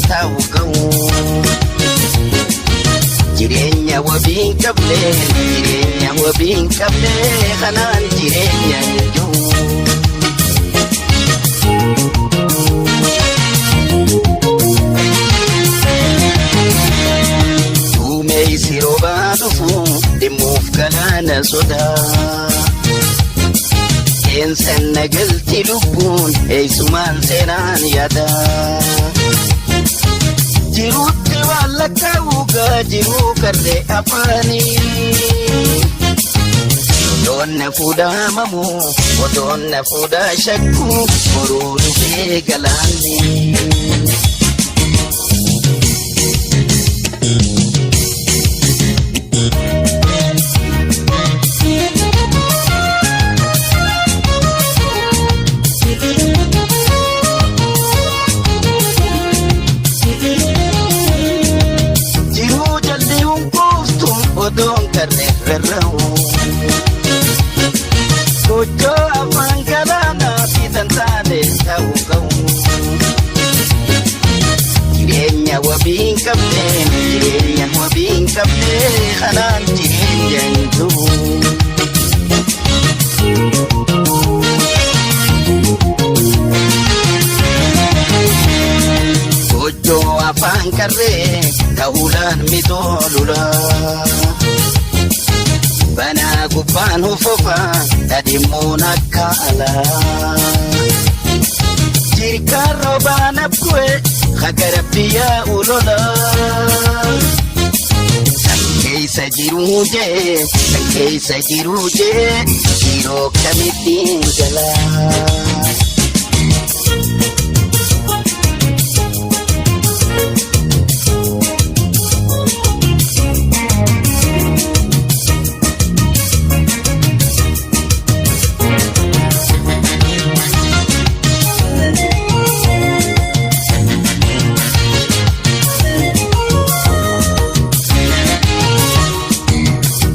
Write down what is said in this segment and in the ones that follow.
taa'u ga'u. Jireenya wabii hin qabne, jireenya wabii hin qabne, kanaan jireenya hin jiru. Duumessi roobaa dhufu dhimmuuf galaana sodaa. Seensan na galti lubbuun eessumaan seenaan yaada. Jiruutti waan lakkaa'uugaa jiruu karree afaanii. Odoon na fuudhaa mamuu, odoon na fuudhaa shakkuu, boruu dhufee galaanni. Jiruu jalli hunkuuftu odoon karree rarra'u. Gochoo afaan galaanaa fi tantaane ta'u ga'u. Jireenya wabii hin qabne, jireenya wabii hin qabne, kanaan jireenya hin jiru. Gochoo afaan qarree ta'uudhaan mitoolula. Banaa gubbaan hufufa dhadhimmuun akka alaa. Jirkaan roobaan abbu'e hagara biyyaa ulola. San keessa jiruu jee, san keessa jiruu jee, yeroo kamittiin galaa.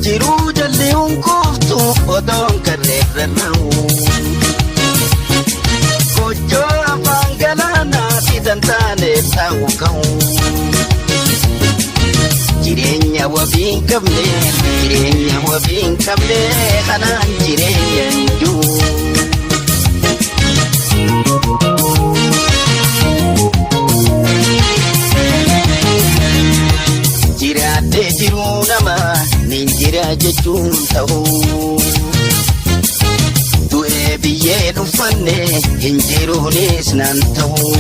Jiruu jalli hunkuuftu odoon karree rarra'u. Gochoo afaan galaanaa fi tantaane ta'u ka'u. Jireenya wabii hin qabne, jireenya wabii hin qabne, kanaan jireenya hin jiru. Jiraadhee jiruu nama nin jira jechuun ta'u. Du'ee biyyeen uffanne hin jiruunis nan ta'u.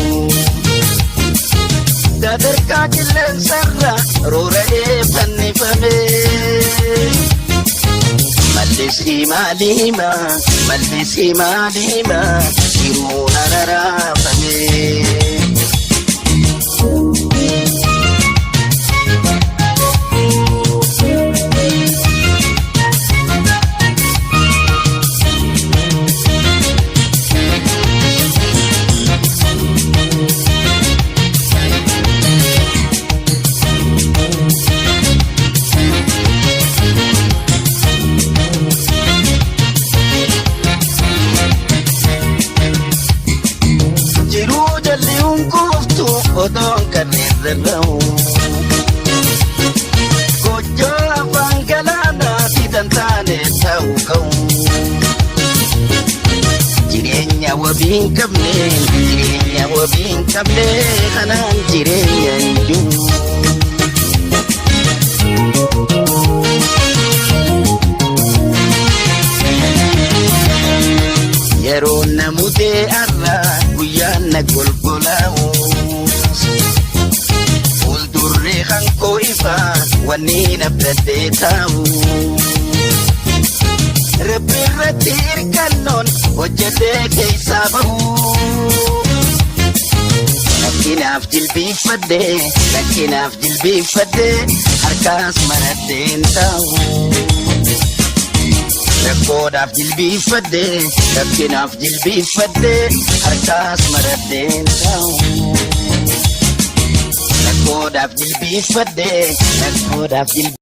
Sadarkaa qilleensarra roora'ee fannifame. Mallisii maaliima, mallisii maaliima, jiruun araraafame. Jiruu jalli hunkuuftu odoon kanneen rarra'u. Gochoo afaan galaanaa fi tantaane ta'u ka'u. Jireenya wabii hin qabne, jireenya wabii hin qabne, kanaan jireenya hin jiru. Yeroo na mudee arra guyyaan na golgolaa'u. Fuuldurri hankoo ifa wanni na abdaddee taa'u. Rabbi irratti hirkannoon hojjetee keessaa bahu. Rakkinaaf jilbiinfadhee, rakkinaaf jilbiinfadhee, harkaas maradheen taa'u. Rakkoodhaaf jilbiinfadhee, rakkinaaf jilbiinfadhee, harkaas maradheen taa'u. Rakkoodhaaf jilbiinfadhee, rakkoodhaaf jilbiinfadhee.